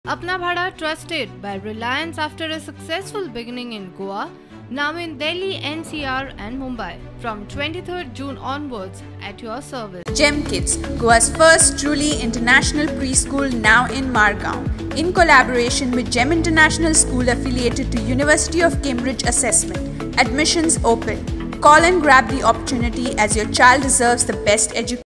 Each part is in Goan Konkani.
Apna Bhada trusted by Reliance after a successful beginning in Goa, now in Delhi, NCR and Mumbai from 23rd June onwards at your service. Gem Kids, Goa's first truly international preschool now in Margao, in collaboration with Gem International School affiliated to University of Cambridge Assessment. Admissions open. Call and grab the opportunity as your child deserves the best education.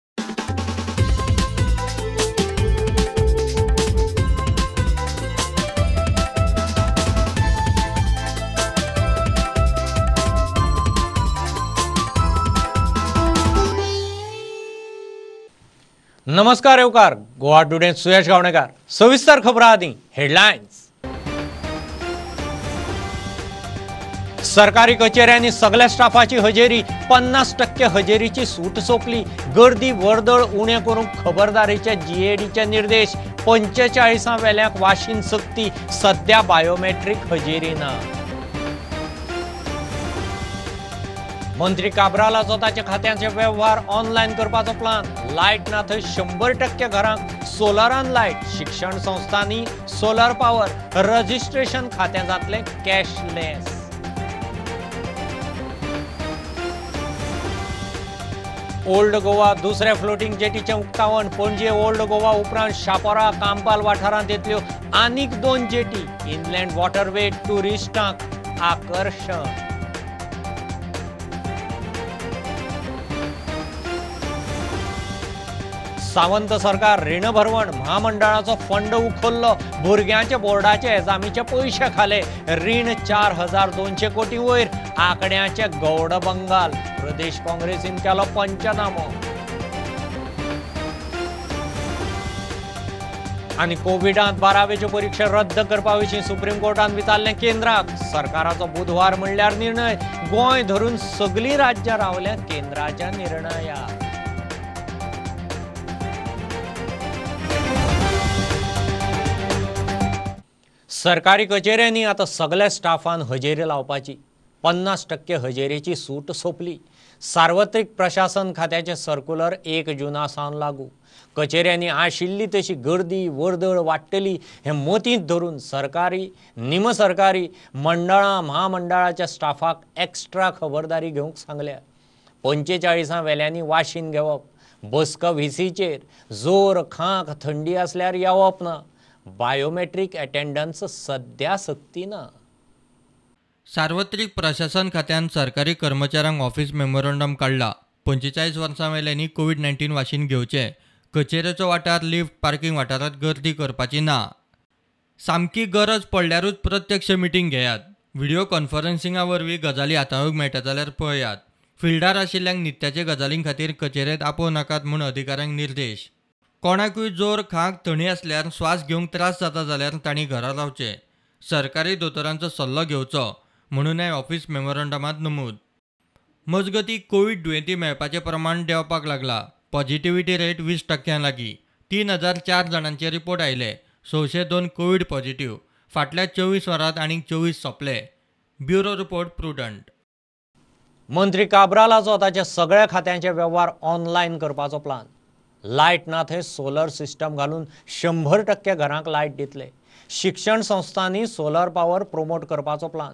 नमस्कार येवकार गोवा टुडे सुयश गावणेकर सविस्तर खबरां आदी हेडलायन्स। सरकारी कचेऱ्यांनी सगळ्या स्टाफाची हजेरी 50% हजेरीची सूट सोंपली। गर्दी वर्दळ उणें करूंक खबरदारीचे जीएडीचे निर्देश। 45 वेल्यांक वाशीन सक्ती, सद्या बायोमेट्रीक हजेरी ना। मंत्री काब्रालाचो ताच्या खात्यांचे वेव्हार ऑनलायन करपाचो प्लान। लायट ना थंय 100% घरांक सोलरान लायट, शिक्षण संस्थांनी सोलर पावर, रजिस्ट्रेशन खातें जातलें कॅशलेस। ओल्ड गोवा दुसऱ्या फ्लोटींग जेटीचें उक्तावण। पणजे ओल्ड गोवा उपरांत शापोरा कांपाल वाठारांत येतल्यो आनीक 2 जेटी। इनलँड वॉटरवे ट्युरिस्टांक आकर्शण। सावंत सरकार रीण भरवण महामंडळाचो फंड उखल्लो, भुरग्यांच्या बोर्डाचे एजामीचे पयशे खाले। रीण 4200 कोटी वयर, आंकड्याचे गौड बंगाल। प्रदेश काँग्रेसीन केलो पंचनामो। आनी कोविडांत 12वेच्यो परिक्षा रद्द करपा विशीं सुप्रीम कोर्टान विचारलें केंद्राक। सरकाराचो बुधवार म्हणल्यार निर्णय। गोंय धरून सगळीं राज्यां रावल्या केंद्राच्या निर्णयाक। सरकारी कचेऱ्यांनी आतां सगळ्या स्टाफान हजेरी लावपाची। 50% हजेरीची सूट सोंपली। सार्वत्रिक प्रशासन खात्याचें सर्कुलर 1 जूना सावन लागू। कचेऱ्यांनी आशिल्ली तशी गर्दी वर्दळ वाडटली हें मतींत धरून सरकारी निमसरकारी मंडळां महामंडळाच्या स्टाफाक एक्स्ट्रा खबरदारी घेवंक सांगल्या। 45 वेल्यांनी वाशीन घेवप, बसका व्हीसीचेर जोर खांक थंडी आसल्यार येवप ना। बायोमेट्रीक अटेंडन्स सद्या सक्ती ना। सार्वत्रिक प्रशासन खात्यान सरकारी कर्मचाऱ्यांक ऑफिस मेमोरंडम काडला। 45 वर्सां वेल्यांनी कोवीड-19 वाशीन घेवचें। कचेरेचो वाठार, लिफ्ट, पार्किंग वाठारांत गर्दी करपाची ना। सामकी गरज पडल्यारूच प्रत्यक्ष मिटींग घेयात। व्हिडिओ कॉन्फरन्सिंगा वरवीं गजाली हाताळूंक मेळटा जाल्यार पळयात। फिल्डार आशिल्ल्यांक नित्याचे गजालीं खातीर कचेरेंत आपोवं नाकात म्हूण अधिकाऱ्यांक निर्देश। कोणाकूय जोर, खांक, थंडी आसल्यार, श्वास घेवंक त्रास जाता जाल्यार तांणी घरा रावचें। सरकारी दोतोरांचो सल्लो घेवचो म्हणूनय ऑफिस मेमोरंडमांत नमूद। मजगतीं कोवीड दुयेंती मेळपाचें प्रमाण देंवपाक लागलां। पॉझिटिव्हिटी रेट 20% लागीं। 3004 जाणांचे रिपोर्ट आयले। 602 कोवीड पॉझिटिव्ह। फाटल्या 24 वरांत आनीक 24 सोंपले। Bureau report, Prudent. मंत्री काब्रालाचो ताच्या सगळ्या खात्यांचे वेव्हार ऑनलायन करपाचो प्लान। लायट ना थंय सोलर सिस्टम घालून 100% घरांक लायट दितले। शिक्षण संस्थांनी सोलर पावर प्रोमोट करपाचो प्लान।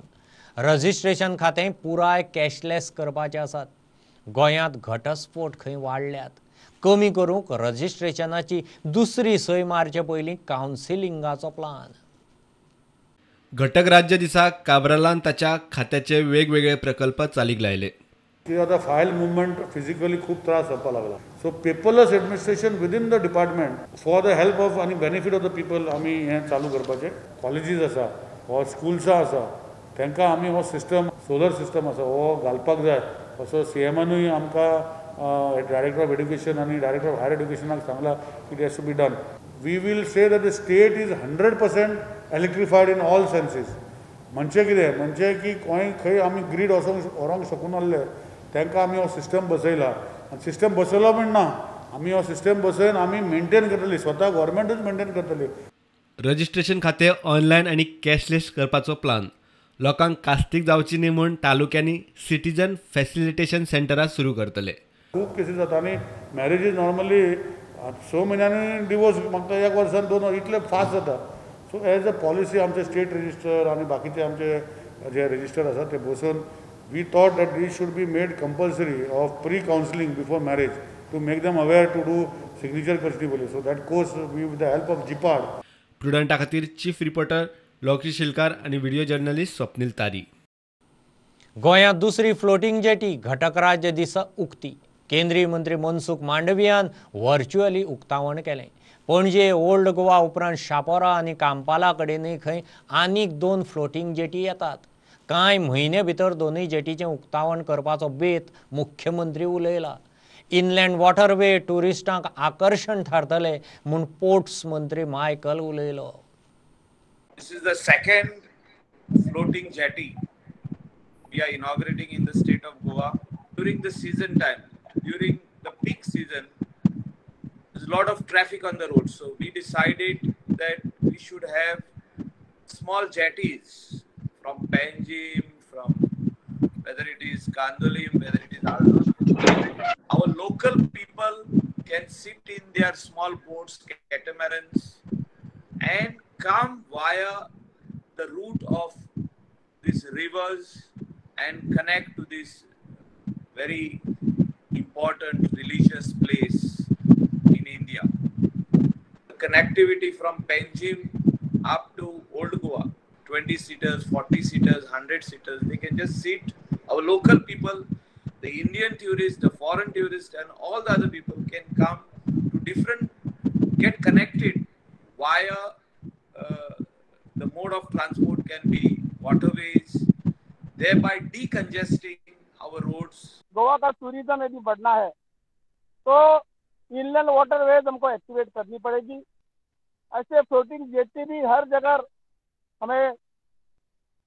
रजिस्ट्रेशन खातें पुराय कॅशलेस करपाचें आसात। गोंयांत घटस्फोट खंय वाडल्यात, कमी करूंक रजिस्ट्रेशनाची दुसरी सय मारचे पयलीं कावन्सिलिंगाचो प्लान। घटक राज्य दिसा काब्रालान ताच्या खात्याचे वेगवेगळे प्रकल्प चालीक लायले। आतां फायल मुवमेंट फिजिकली खूब त्रास जावपाक लागला। So paperless administration within the department for the help of आनी बेनिफीट ऑफ the people आमी हें चालू करपाचें। कॉलेजीस आसा वा स्कुल्सां आसा तांकां आमी हो सिस्टम, सोलर सिस्टम आसा हो घालपाक जाय असो सीएमानूय आमकां डायरेक्टर ऑफ एड्युकेशन आनी डायरेक्टर ऑफ हायर एड्युकेशनाक सांगलां की it has to be done. We will say that the state is 100% electrified in all senses. म्हणजे कितें, म्हणजे की खंय खंय आमी ग्रीड वचोंक व्हरोंक शकनासले तांकां आमी हो सिस्टम बसयला। आनी सिस्टम बसयलो म्हण ना, आमी हो सिस्टम बसयन आमी मेंटेन करतली, स्वता गव्हर्मेंटूच मेंटेन करतली। रजिस्ट्रेशन खातें ऑनलायन आनी कॅशलेस करपाचो प्लान। लोकांक कास्तीक जावची न्ही म्हूण तालुक्यांनी सिटीजन फॅसिलिटेशन सेंटरां सुरू करतले। खूब केसीस जाता आनी मॅरेजीस नॉर्मली 6 म्हयन्यांनी डिवोर्स मागता, 1 वर्सान 2 इतले फास्ट जाता। सो एज अ पॉलिसी आमचे स्टेट रजिस्टर आनी बाकीचे आमचे जे रजिस्टर आसा ते बसून we thought that this should be made compulsory of pre counselling before marriage to make them aware to do signature करची पयली. So that course we with the help of GPAD. प्रुडंटा खातीर चीफ रिपोर्टर लोकी शिलकार आनी व्हिडिओ जर्नलिस्ट स्वप्नील तारी. गोंयांत दुसरी फ्लोटींग जेटी घटक राज्य दिसा उक्ती. केंद्रीय मंत्री मनसुख मांडवियान व्हर्च्युअली उक्तावण केलें. पणजे ओल्ड गोवा उपरांत शापोरा आनी कांपाला कडेनूय खंय आनीक 2 फ्लोटींग जेटी येतात. कांय म्हयने भितर दोनूय जेटीचें उक्तावण करपाचो बेत मुख्यमंत्री उलयला. इनलँड वॉटरवे ट्युरिस्टांक आकर्शण थारतले म्हूण पोर्ट्स मंत्री मायकल उलयलो. This is the second floating jetty we are inaugurating in the state of Goa during the season time. During the peak season, there's a lot of traffic on the road. So we decided that we should have small jetties from Panjim, from whether it is Candolim, whether it is Aldona. Our local people can sit in their small boats, catamarans, and come via the route of these rivers and connect to this very important religious place in India. The connectivity from Panjim up to Old Goa, 20 seaters, 40 seaters, 100 seaters, they can just sit. Our local people, the Indian tourists, the foreign tourists, and all the other people can come to different, get connected via the mode of transport can be waterways, thereby decongesting our roads. Goa का टूरिज्म यदि बढ़ना है तो इनलैंड वाटरवेज हमको एक्टिवेट करनी पड़ेगी. ऐसे फ्लोटिंग जेटी भी हर जगह हमें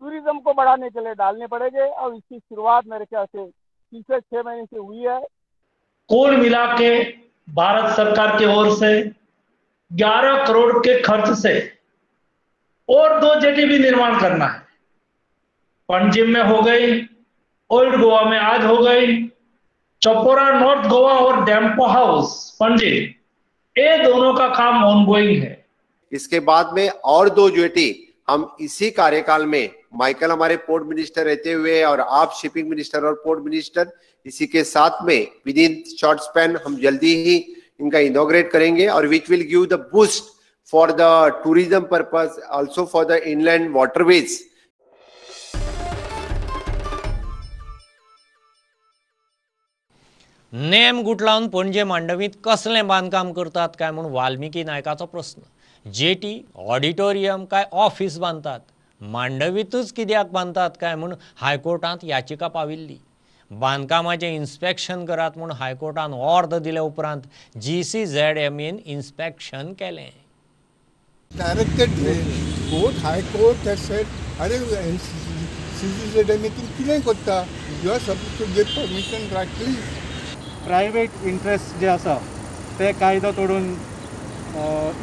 टूरिज्म को बढ़ाने के लिए डालने पड़ेंगे और इसकी शुरुआत मेरे ख्याल से पिछले 6 महीने से हुई है. कुल मिला के भारत सरकार की ओर से 11 करोड़ के खर्च से और 2 जेटी भी निर्माण करना है. पणजिम में हो गई, ओल्ड गोवा में आज हो गई, चपोरा नॉर्थ गोवा और डेम्पो हाउस पणजी, ये दोनों का काम ऑनगोइंग है. इसके बाद में और 2 जेटी हम इसी कार्यकाल में, माइकल हमारे पोर्ट मिनिस्टर रहते हुए और आप शिपिंग मिनिस्टर और पोर्ट मिनिस्टर, इसी के साथ में विद इन शॉर्ट स्पैन हम जल्दी ही इनका इनॉग्रेट करेंगे और which will give the boost for the tourism purpose, also for the inland waterways. नेम गुटलावन पणजे मांडवींत कसलें बांदकाम करतात काय म्हूण वाल्मिकी नायकाचो प्रस्न. जेटी, ऑडिटोरियम काय ऑफिस बांदतात, मांडवींतूच कित्याक बांदतात काय म्हूण हायकोर्टांत याचिका पाविल्ली. बांदकामाचें इन्स्पेक्शन करात म्हूण हायकोर्टान ऑर्द दिले उपरांत GCZMN inspection केलें. Directed court, high court has said, अरे CCZMA कितें करता, you are suppose to give permission rightly. Private interest जे आसा ते कायदो तोडून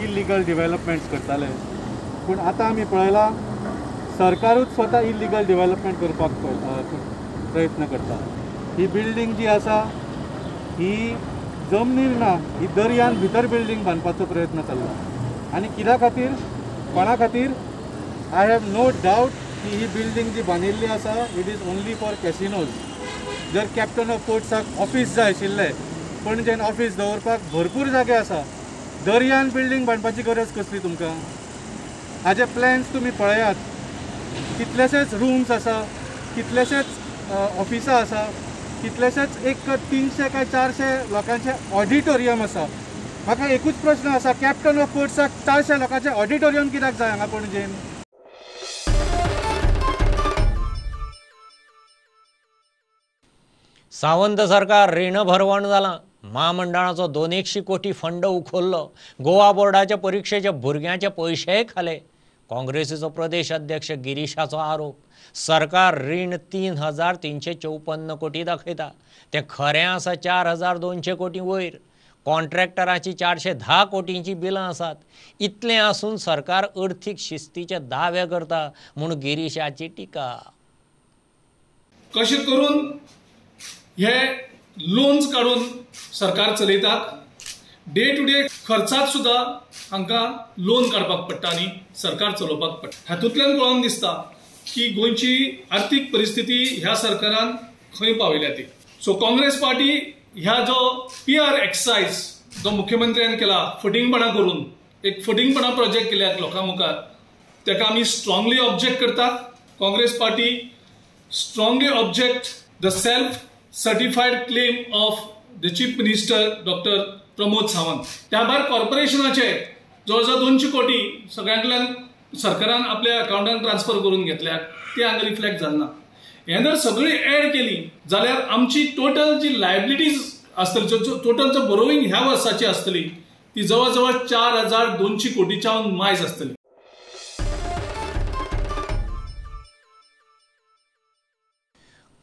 इलिगल डेव्हलपमेंट्स करताले, पूण आतां आमी पळयलां सरकारूच स्वता इलिगल डेव्हलपमेंट करपाक प्रयत्न करता. ही बिल्डींग जी आसा ही जमनीर ना, ही दर्यान भितर बिल्डींग बांदपाचो प्रयत्न चल्ला आनी कित्या खातीर, कोणा खातीर, I have no doubt की ही बिल्डींग जी बांदिल्ली आसा it is only for casinos. जर कॅप्टन ऑफ पोर्ट्साक ऑफीस जाय आशिल्लें, पणजेन ऑफीस दवरपाक भरपूर जागे आसा, दर्यान बिल्डींग बांदपाची गरज कसली तुमकां? हाजे प्लॅन्स तुमी पळयात, कितलेशेच रुम्स आसा, कितलेशेच ऑफिसां आसा, कितलेशेच एक 300 काय 400 लोकांचे ऑडिटोरियम आसा. म्हाका एकूच प्रश्न आसा, कॅप्टन ऑफ पोर्ट्साक 400 लोकांचे ऑडिटोरियम कित्याक जाय हांगा पणजेन? सावंत सरकार रीण भरवण जालां. म्हामंडळाचो 200 कोटी फंड उखल्लो. गोवा बोर्डाच्या परिक्षेच्या भुरग्यांचे पयशेय खाले. काँग्रेसीचो प्रदेश अध्यक्ष गिरीशाचो आरोप. सरकार रीण 3,354 कोटी दाखयता, तें खरें आसा 4,200 कोटी वयर. कॉन्ट्रॅक्टराची 410 कोटींची बिलां आसात. इतलें आसून सरकार अर्थीक शिस्तीचे दावे करता म्हूण गिरीशाची टिका. कशें करून हे लोन्स काडून सरकार चलयतात डे टू डे खर्चात सुद्दां हांकां लोन काडपाक पडटा आनी सरकार चलोवपाक पडटा. हातूंतल्यान कळोन दिसता की गोंयची आर्थीक परिस्थिती ह्या सरकारान खंय पावयल्या ती. सो काँग्रेस पार्टी ह्या जो पी आर एक्सरसायज जो मुख्यमंत्र्यान केला फटींगपणां करून एक फटींगपणां प्रोजेक्ट केल्यात लोकां मुखार, ताका आमी स्ट्रांगली ऑब्जेक्ट करतात. Congress party strongly object the self certified claim of the chief minister doctor Pramod Sawant. त्या भायर कॉर्पोरेशनाचे जवळ जवळ 200 कोटी सगळ्यांतल्यान सरकारान आपल्या अकावंटान ट्रान्सफर करून घेतल्यात, ते हांगा रिफ्लेक्ट जालना. हें जर सगळी एड केली जाल्यार आमची टोटल जी लायबिलिटीज आसतली, टोटल जो बोरोविंग ह्या वर्साची आसतली ती जवळ जवळ 4200 कोटीच्याहून मायज आसतली.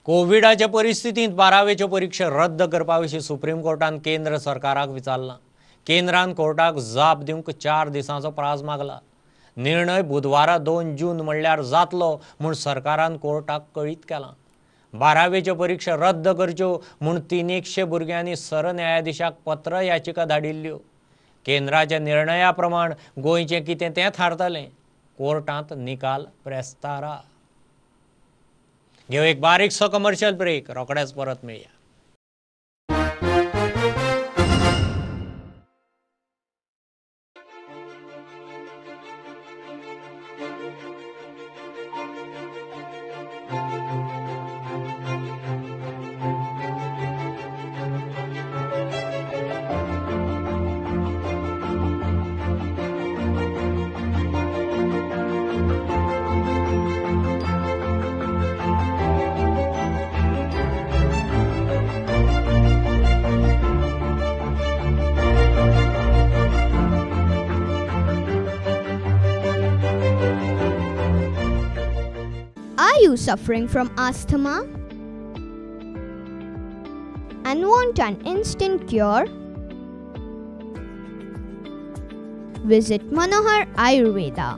कोविडाच्या परिस्थितींत 12वेच्यो परिक्षा रद्द करपा विशीं सुप्रीम कोर्टान केंद्र सरकाराक विचारलां. केंद्रान कोर्टाक जाप दिवंक 4 दिसांचो प्रास मागला. निर्णय बुधवारा 2 जून म्हणल्यार जातलो म्हूण सरकारान कोर्टाक कळीत केलां. 12वेच्यो परिक्षा रद्द करच्यो म्हूण 300 भुरग्यांनी सरन्यायाधीशाक पत्र याचिका धाडिल्ल्यो. केंद्राच्या निर्णया प्रमाण गोंयचें कितें तें थारतलें. कोर्टांत निकाल प्रेस्तारा. घेऊ एक बारीकसो कमर्शियल ब्रेक, रोखडेच परत मेळया. Are you suffering from asthma and want an instant cure? Visit Manohar Ayurveda.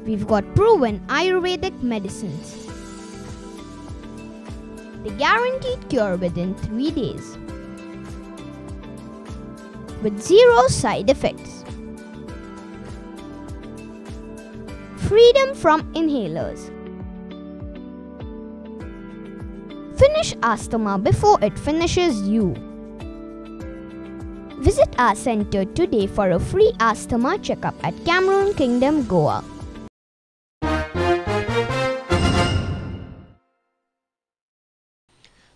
We've got proven Ayurvedic medicines. The guaranteed cure within 3 days with 0 side effects. Freedom from inhalers. Finish asthma before it finishes you. Visit our center today for a free asthma checkup at Cameroon Kingdom, Goa.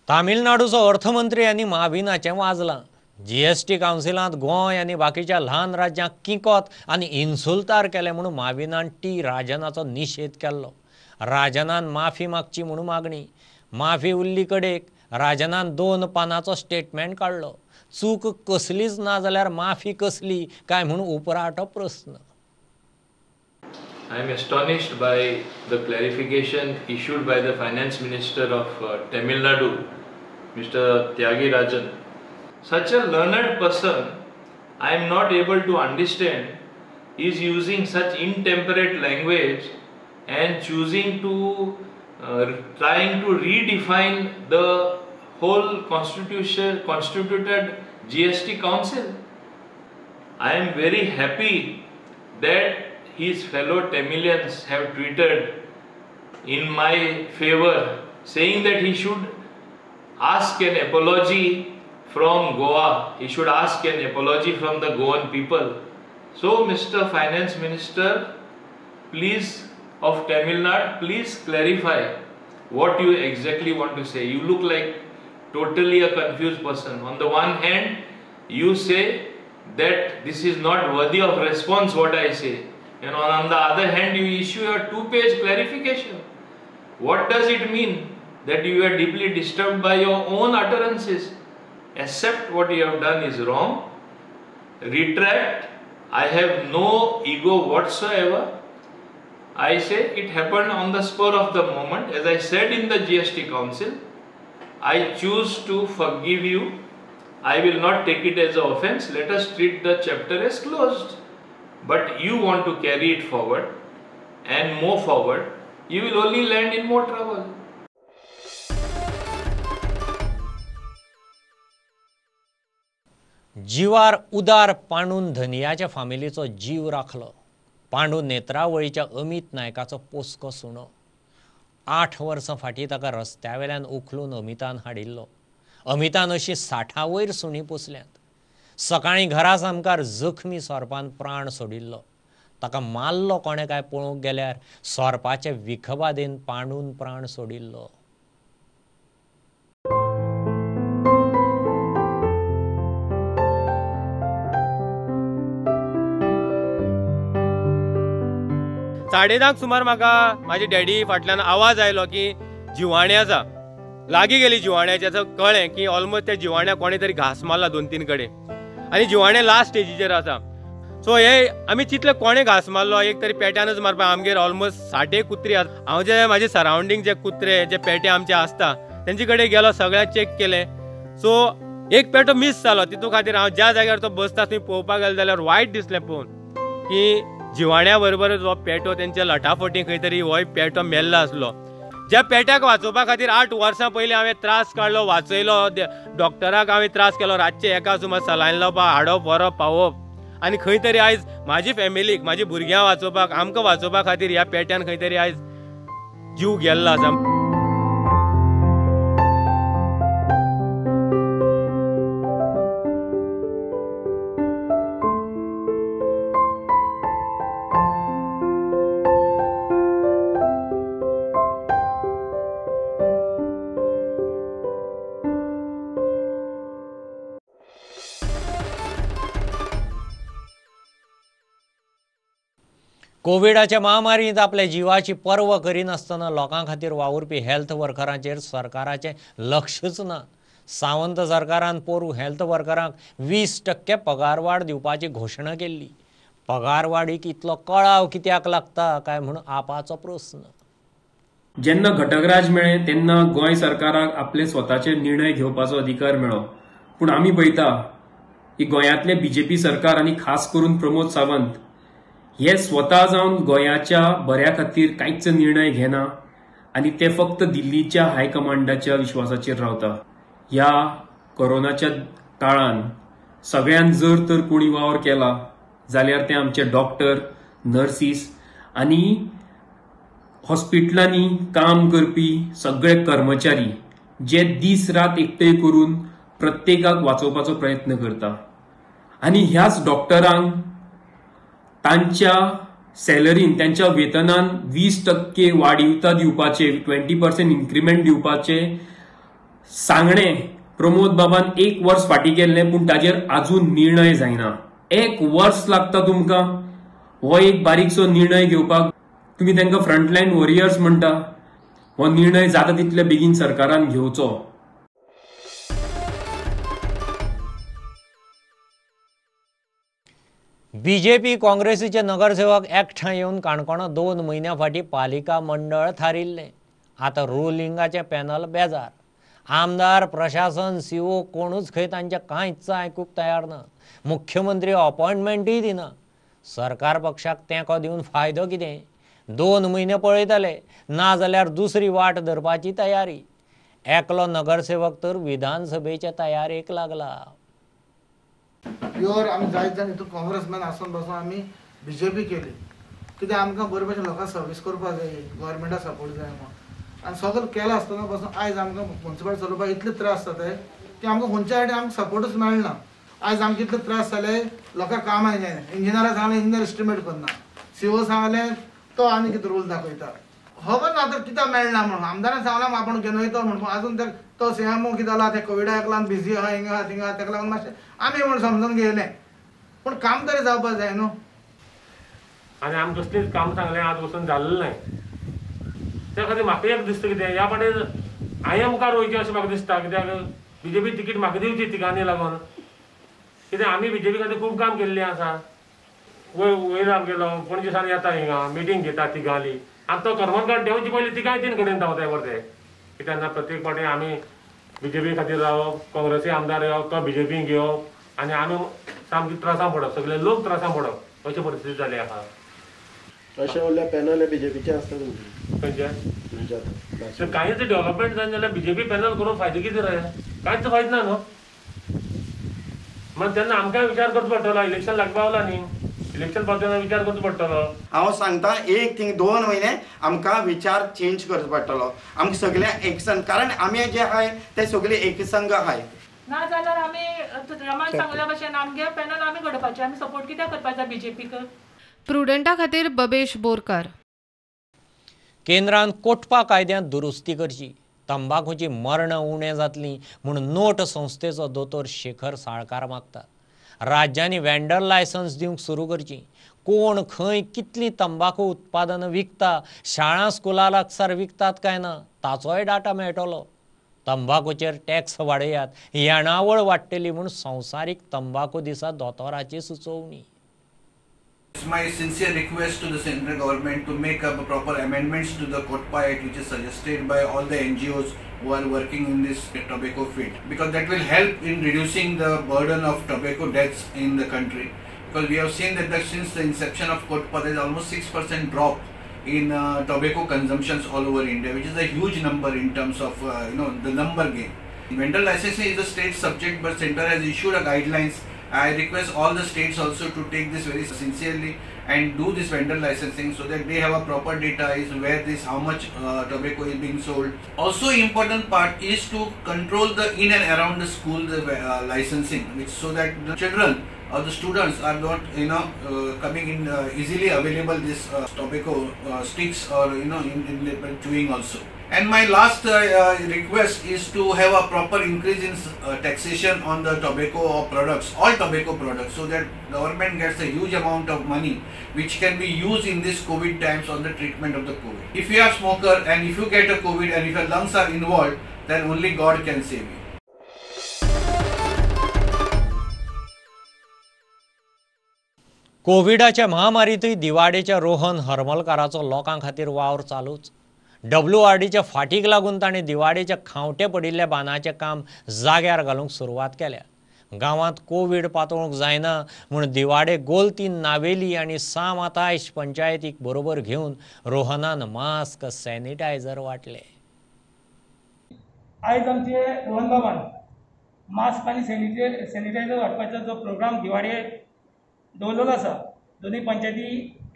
तामिळनाडूचो अर्थमंत्री आनी माविनाचें वाजलां. जीएसटी कावन्सिलांत गोंय आनी बाकीच्या ल्हान राज्यांक किकोत आनी इन्सुल्तार केलें म्हणून माविनान टी राजनाचो निशेध केल्लो. राजनान माफी मागची म्हणून मागणी. माफी उरली कडेक राजनान 2 पानांचो स्टेटमेंट काडलो. चूक कसलीच ना जाल्यार माफी कसली काय म्हणून उपराटो प्रस्न. I am astonished by the clarification issued by the Finance Minister of Tamil Nadu, Mr. Tyagi Rajan. Such a learned person, I am not able to understand, is using such intemperate language and choosing to trying to redefine the whole constituted GST Council. I am very happy that his fellow Tamilians have tweeted in my favor, saying that he should ask an apology from Goa. He should ask an apology from the Goan people. So, Mr. Finance Minister, please, of Tamil Nadu, please clarify what you exactly want to say. You look like totally a confused person. On the one hand, you say that this is not worthy of response what I say, and on the other hand, you issue a 2-page clarification. What does it mean that you are deeply disturbed by your own utterances? Accept what you have done is wrong. Retract. I have no ego whatsoever. I say it happened on the spur of the moment. As I said in the GST Council, I choose to forgive you. I will not take it as an offense. Let us treat the chapter as closed. But you want to carry it forward and move forward. You will only land in more trouble. जिवार उदार पांडून धनियाच्या फामिलीचो जीव राखलो. पांडू नेत्रावळीच्या अमित नायकाचो पोसको सुणो. 8 वर्सां फाटीं ताका रस्त्यावेल्यान उखलून अमितान हाडिल्लो. अमितान अशी 60 वयर सुणी पोसल्यांत. सकाळीं घरा सामकार जखमी सोरपान प्राण सोडिल्लो. ताका मारलो कोणें काय पळोवंक गेल्यार सोरपाचे विखबादेन पांडून प्राण सोडिल्लो. 10:30 सुमार म्हाका म्हाजी डॅडी फाटल्यान आवाज आयलो की जिवाणें आसा. लागीं गेली जिवाण्याच्या, कळ्ळें की ऑलमोस्ट त्या जिवाण्या कोणें तरी घास मारला 2-3 कडेन आनी जिवाणें लास्ट स्टेजीचेर आसा. सो हे आमी चिंतले कोणें घास मारलो, एक तरी पेट्यानच मारपा. आमगेर ऑलमोस्ट 60 कुत्री आसा. हांव जे म्हाजे सरावंडींग जे कुत्रे जे पेटे आमचे आसता तेंचे कडेन गेलो, सगळ्यांक चॅक केलें. सो एक पेटो मीस जालो, तितू खातीर हांव ज्या जाग्यार तो बसता थंय पळोवपाक गेलो जाल्यार वायट दिसलें पळोवन की जिवाण्या बरोबरच हो पेटो तेंच्या लटाफटी खंय तरी होय पेटो मेल्लो आसलो. ज्या पेट्याक वाचोवपा खातीर 8 वर्सां पयलीं हांवें त्रास काडलो, वाचयलो, डॉक्टराक हांवें त्रास केलो, रातचे 1 सुमार सलायन लावपाक, हाडप व्हरप पावोवप, आनी खंय तरी आयज म्हाजी फॅमिलीक, म्हाजी भुरग्यांक वाचोवपाक, आमकां वाचोवपा खातीर ह्या पेट्यान खंय तरी आयज जीव गेल्लो आसा. कोविडाच्या महामारींत आपल्या जिवाची पर्वा करिनासतना लोकां खातीर वावुरपी हेल्थ वर्करांचेर सरकाराचें लक्षच ना. सावंत सरकारान पोरूं हेल्थ वर्करांक 20% पगारवाड दिवपाची घोशणा केल्ली. पगारवाडीक इतलो कळाव कित्याक लागता काय म्हूण आपाचो प्रस्न. जेन्ना घटकराज मेळ्ळें तेन्ना गोंय सरकाराक आपले स्वताचे निर्णय घेवपाचो अधिकार मेळ्ळो. पूण आमी पळयता की गोंयांतले बीजेपी सरकार आनी खास करून प्रमोद सावंत हे स्वता जावन गोंयाच्या बऱ्या खातीर कांयच निर्णय घेना आनी ते फक्त दिल्लीच्या हायकमांडाच्या विश्वासाचेर रावता. ह्या कोरोनाच्या काळान सगळ्यान जर तर कोणी वावर केला जाल्यार ते आमचे डॉक्टर, नर्सीस आनी हॉस्पिटलांनी काम करपी सगळे कर्मचारी जे दीस रात एकठांय करून प्रत्येकाक वाचोवपाचो प्रयत्न करता. आनी ह्याच डॉक्टरांक तांच्या सॅलरीन, त्यांच्या वेतनान 20% वाढीवता दिवपाचे, 20% इन्क्रिमेंट दिवपाचे सांगणे प्रमोद बाबान 1 वर्स फाटीं केल्लें, पूण ताजेर आजून निर्णय जायना. 1 वर्स लागता तुमकां हो एक बारीकसो निर्णय घेवपाक. तुमी तांकां फ्रंटलायन वॉरियर्स म्हणटा. हो निर्णय जाता तितले बेगीन सरकारान घेवचो. बीजेपी काँग्रेसीचे नगरसेवक एकठांय येवन काणकोणा 2 म्हयन्यां फाटीं पालिका मंडळ थारिल्लें. आतां रुलिंगाचें पॅनल बेजार. आमदार, प्रशासन, सीओ कोणूच खंय तांचें कांयच आयकूंक तयार ना. मुख्यमंत्री अपॉयंटमेंटूय दिना. सरकार पक्षाक तेंको दिवन फायदो कितें? 2 म्हयने पळयतले, ना जाल्यार दुसरी वाट धरपाची तयारी. एकलो नगरसेवक तर विधानसभेचे तयारेक लागला. प्युअर आमी जायत जाण हितून काँग्रेसमॅन आसून बसून आमी बीजेपी केली कित्याक आमकां बरे भशेन लोकांक सर्वीस करपाक जाय, गव्हर्मेंटा सपोर्ट जाय म्हणून. आनी सगळें केलां आसतना पासून आयज आमकां मुन्सिपालिटी चलोवपाक इतले त्रास जाताय की आमकां खंयच्या सायडीन आमकां सपोर्टूच मेळना. आयज आमकां इतले त्रास जाले, लोकांक कामां जायना. इंजिनियराक सांगलें इंजिनियर एस्टिमेट करना, सीओ सांगलें तो आनी कितें रूल दाखयता. खबर ना आतां कित्याक मेळना म्हणून. आमदारान सांगलां आपूण घेवन वयतो म्हणून, आजून तो सीएमओ कितें जाला ते कोविडाक लागून बिजी आहा हिंगा थिंगा, ताका लागून मातशें आमी म्हूण समजून घेयलें, पूण काम तरी जावपाक जाय न्हू. आनी आमकां कसलीच काम सांगलें आज वचून जाल्लें ना. त्या खातीर म्हाका एक दिसता कितें ह्या फावटी हांवें मुखार वयचें अशें म्हाका दिसता. कित्याक बीजेपी तिकीट म्हाका दिवची तिगांनी लागून. कित्याक आमी बीजेपी खातीर खूब काम केल्लें आसा. वयर आमगेलो पणजे सावन येता हिंगा मिटींग घेता तिगांली. आनी तो करमलकार देंवचे पयलीं तिगांय 3 कडेन धांवताय परते. कित्याक ना प्रत्येक फावटी आमी बीजेपी खातीर रावप, काँग्रेसी आमदार येवप, तो बीजेपी घेवप आनी आमी सामकी त्रासां पडप, सगळे लोक त्रासां पडप अशी परिस्थिती जाली आसा. अशें म्हणल्यार पॅनल बीजेपीचें आसता तुमचें खंयचें कांयच डेव्हलपमेंट जायना जाल्यार बीजेपी पॅनल करून फायदो कितें रे? कांयच फायदो ना न्हू. मग तेन्ना आमकां विचार करचो पडटलो, इलेक्शन लागपा पावला न्ही, इलेक्शन पावतना विचार करचो पडटलो. हांव सांगता एक थिंग 2 म्हयने आमकां विचार चेंज करचो पडटलो आमकां सगळ्या एकसंघ, कारण आमी जे आहाय ते सगळे एकसंघ आहाय. ना जाल्यार आमी रमान सांगल्या भशेन आमगे पॅनल आमी घडोवपाचें, आमी सपोर्ट कित्याक करपाक जाय बीजेपीक. प्रुडंटा खातीर बबेश बोरकार. केंद्रान कोटपा कायद्यांत दुरुस्ती करची, तंबाखूची मरणां उणें जातलीं म्हूण नोट संस्थेचो दोतोर शेखर साळकार मागता. राज्यांनी वेंडर लायसन्स दिवंक सुरू करची. कोण खंय कितली तंबाखू उत्पादनां विकता, शाळा स्कुलां लागसार विकतात काय ना ताचोय डाटा मेळटलो. तंबाखूचेर टॅक्स वाडयात, येणावळ वाडटली म्हूण संवसारीक तंबाखू दिसा दोतोराची सुचोवणी. It's my sincere request to the central government to make up proper amendments to the COTPA Act, which is suggested by all the NGOs who are working in this tobacco field, because that will help in reducing the burden of tobacco deaths in the country. Because we have seen that since the inception of COTPA, there is almost 6% drop in tobacco consumptions all over India, which is a huge number in terms of the number game. Vendor licensing is a state subject, but center has issued a guidelines. I request all the states also to take this very sincerely and do this vendor licensing so that they have a proper data is where this how much tobacco is being sold. Also important part is to control the in and around the school the licensing, which so that the children or the students are not coming in easily available this tobacco sticks or in chewing also. And my last request is to have a proper increase in taxation on the tobacco or products, all tobacco products, so that government gets a huge amount of money which can be used in this COVID times on the treatment of the COVID. If you are smoker and if you get a COVID and if your lungs are involved, then only God can save you. कोविडाच्या महामारीतूय दिवाडेच्या रोहन हरमलकाराचो लोकां खातीर वावर चालूच. WRDच्या फाटीक लागून ताणें दिवाडेच्या खांवटे पडिल्ल्या बांदाचें काम जाग्यार घालूंक सुरवात केल्या. गांवांत कोवीड पातळूंक जायना म्हूण दिवाडे गोलतीन नावेली आनी साम आतायश पंचायतीक बरोबर घेवन रोहनान मास्क सॅनिटायझर वांटले. आयज आमचे रोहन बाबान मास्क आनी सॅनिटायझर वांटपाचो जो प्रोग्राम दिवाडे दवरलेलो आसा, दोनूय पंचायती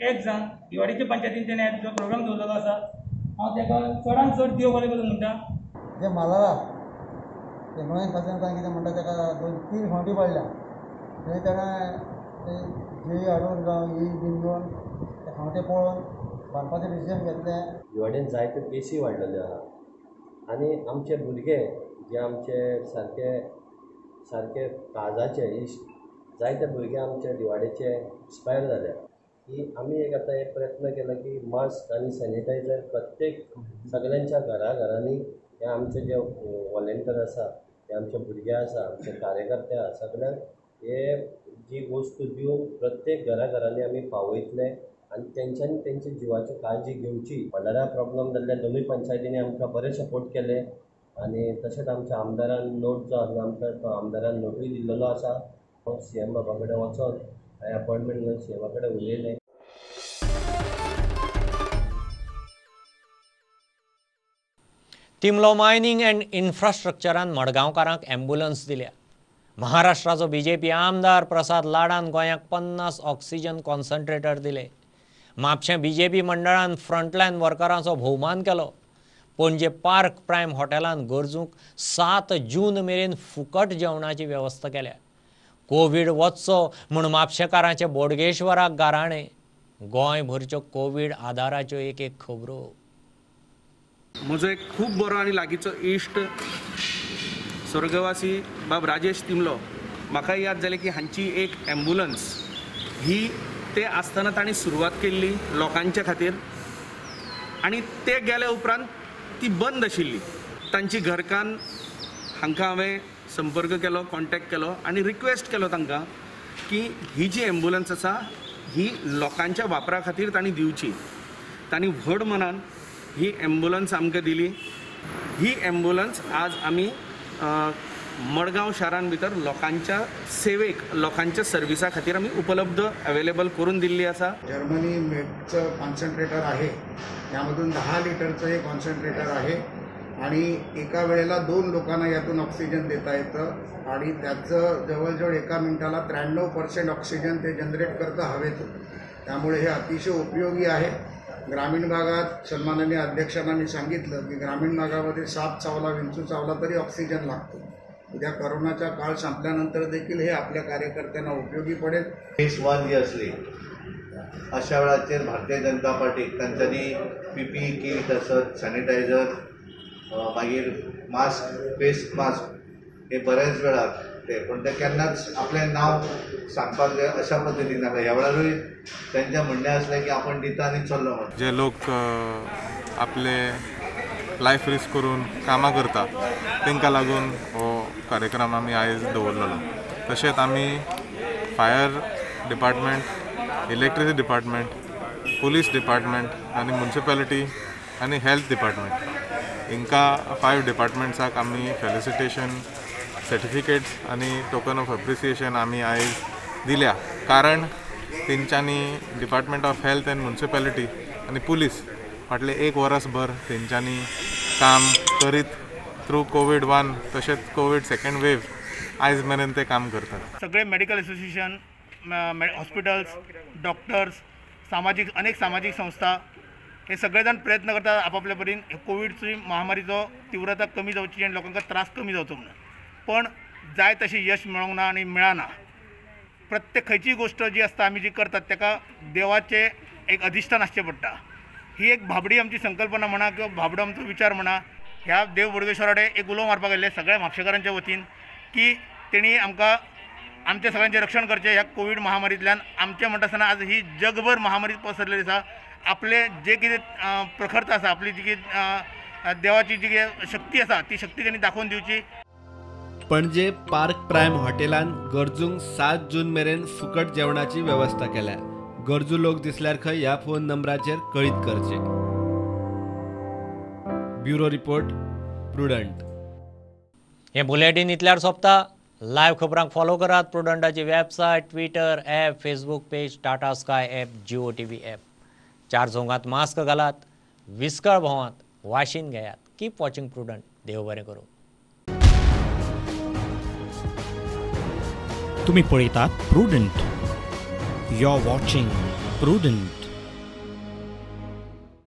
एक जावन दिवाडीच्या पंचायतीन तेणें जो प्रोग्राम दवरलेलो आसा, हांव ताका चडान चड देव बरें करूं म्हणटा. जे मालारा ते नोएन खात्यान तांकां कितें म्हणटा ताका 2-3 फावटी पडल्या, थंय ताणें ते जेई हाडून जावं ई बीन घेवन ते खांवटे पळोवन बांदपाचें डिसिजन घेतलें. दिवाडेन जायत्यो केसी वाडलेल्यो आहा आनी आमचे भुरगे जे आमचे सारके सारके काळजाचे इश्ट जायते भुरगे आमच्या दिवाडेचे एक्सपायर जाल्या की आमी एक आतां एक प्रयत्न केला की मास्क आनी सॅनिटायझर प्रत्येक सगल्यांच्या घरा घरांनी हे आमचे जे वॉलेंटियर आसा, हे आमचे भुरगे आसा, आमचे कार्यकर्ते आसा, सगल्यांक हे जी वस्तू दिवन प्रत्येक घरा घरांनी आमी पावयतले आनी तेंच्यांनी तेंच्या जिवाची काळजी घेवची. मलेरिया प्रॉब्लम जाल्ल्या दोनूय पंचायतींनी आमकां बरें सपोर्ट केलें आनी तशेंच आमच्या आमदारान नोट जो आसलो आमकां तो आमदारान नोटूय दिल्लो आसा. हांव सीएम बाबा कडेन वचोन हांवें अपॉयंटमेंट घेवन सीएमा कडेन उलयलें. तिमलो मायनिंग अँड इन्फ्रास्ट्रक्चरान मडगांवकारांक ॲम्ब्युलन्स दिल्या. महाराष्ट्राचो बीजेपी आमदार प्रसाद लाडान गोंयाक 50 ऑक्सिजन कॉन्सन्ट्रेटर दिले. म्हापशें बीजेपी मंडळान फ्रंटलायन वर्करांचो भोवमान केलो. पणजे पार्क प्रायम हॉटेलान गरजूंक 7 जून मेरेन फुकट जेवणाची वेवस्था केल्या. कोवीड वचचो म्हूण म्हापशेकारांचे बोडगेश्वराक गाराणें. गोंयभरच्यो कोवीड आदाराच्यो एक एक खबरो. म्हजो एक खूब बरो आनी लागींचो इश्ट स्वर्गवासी बाब राजेश तिमलो, म्हाका याद जाली की हांची एक ॲम्ब्युलन्स ही ते आसतना तांणी सुरवात केल्ली लोकांच्या खातीर आनी ते गेल्या उपरांत ती बंद आशिल्ली. तांची घरकान्न हांकां हांवें संपर्क केलो, कॉन्टेक्ट केलो आनी रिक्वेस्ट केलो तांकां की ही जी ॲम्ब्युलन्स आसा ही लोकांच्या वापरा खातीर तांणी दिवची. तांणी व्हड मनान ही ॲम्ब्युलन्स आमकां दिली. ही ॲम्ब्युलन्स आज आमी मडगांव शारान भितर लोकांच्या सेवेक, लोकांच्या सर्विसा खातीर आमी उपलब्ध अवेलेबल करून दिल्ली आसा. जर्मनी मेडचं कॉन्सन्ट्रेटर आहे, यामधून 10 लिटरचं हे कॉन्सन्ट्रेटर आहे आणि एका वेळेला 2 लोकांना यातून ऑक्सिजन देता येतं. आणि त्याचं जवळजवळ एका मिनिटाला 93% ऑक्सिजन ते जनरेट करतं हवेतून. त्यामुळे हे अतिशय उपयोगी आहे. ग्रामीण भागात सन्माननीय अध्यक्षांना मी सांगितलं की ग्रामीण भागामध्ये साप चावला, विंचू चावला तरी ऑक्सिजन लागतो. उद्या करोनाचा काळ संपल्यानंतर देखील हे आपल्या कार्यकर्त्यांना उपयोगी पडेल. फेस वन जी आसली अशा वेळाचेर भारतीय जनता पार्टीक तांच्यांनी पीपीई किट आसत, सॅनिटायझर, मागीर मास्क, फेस मास्क हे बऱ्याच वेळार ते पूण ते केन्नाच आपलें नांव सांगपाक जाय अशा पद्दतीन जालें. ह्या वेळारूय तांचें म्हणणें आसलें की आपण दिता आनी चल्लो म्हणून. जे लोक आपले लायफ रिस्क करून कामां करता तांकां लागून हो कार्यक्रम आमी आयज दवरलेलो. तशेंच आमी fire department, electricity department, police department आनी म्युनिसिपालिटी आनी हेल्थ डिपार्टमेंट हिंकां 5 डिपार्टमेंट्साक आमी फेलिसिटेशन सर्टिफिकेट्स आनी टोकन ऑफ एप्रिसिएशन आमी आयज दिल्या, कारण तेंच्यांनी department of health and municipality आनी पुलीस फाटले 1 वर्सभर तेंच्यांनी काम करीत थ्रू कोवीड 1 तशेंच कोवीड 2nd wave आयज मेरेन ते काम करतात. सगळे मेडिकल एसोसिएशन, हॉस्पिटल्स, डॉक्टर्स, सामाजीक अनेक सामाजीक संस्था हे सगळे जाण प्रयत्न करतात आपापल्या परीन कोविडची महामारीचो तीव्रता कमी जावची आनी लोकांक त्रास कमी जावचो म्हणून. पण जाय तशें यश मेळोंक ना आनी मेळना. प्रत्येक खंयचीय गोश्ट जी आसता आमी जी करतात ताका देवाचें एक अधिश्ठान आसचें पडटा. ही एक भाबडी आमची संकल्पना म्हणा किंवा भाबडो आमचो विचार म्हणा, ह्या देव बोडगेश्वरा कडेन एक उलो मारपाक आयिल्ले सगळ्या म्हापशेकारांच्या वतीन की तेणी आमकां आमच्या सगळ्यांचें रक्षण करचें ह्या कोवीड महामारींतल्यान. आमचें म्हणटा आसतना आज ही जगभर महामारी पसरलेली आसा. आपले जे कितें प्रखरता आसा, आपली जी कितें देवाची जी कितें शक्ती आसा ती शक्ती तेणी दाखोवन दिवची. पणजे पार्क प्रायम हॉटेलान गरजूंक 7 जून मेरेन फुकट जेवणाची वेवस्था केल्या. गरजू लोक दिसल्यार खंय ह्या फोन नंबराचेर कळीत करचे. Bureau report, Prudent. हे बुलेटीन इतल्यार सोंपता. लायव्ह खबरांक फॉलो करात प्रुडंटाची website, Twitter app, Facebook page, Tata Sky app, Jio TV app. 4 चौगांत mask घालात, विस्कळ भोंवात, वाशीन घेयात. Keep watching Prudent. देव बरें करूं. तुम्ही पळयतात Prudent. You are watching Prudent.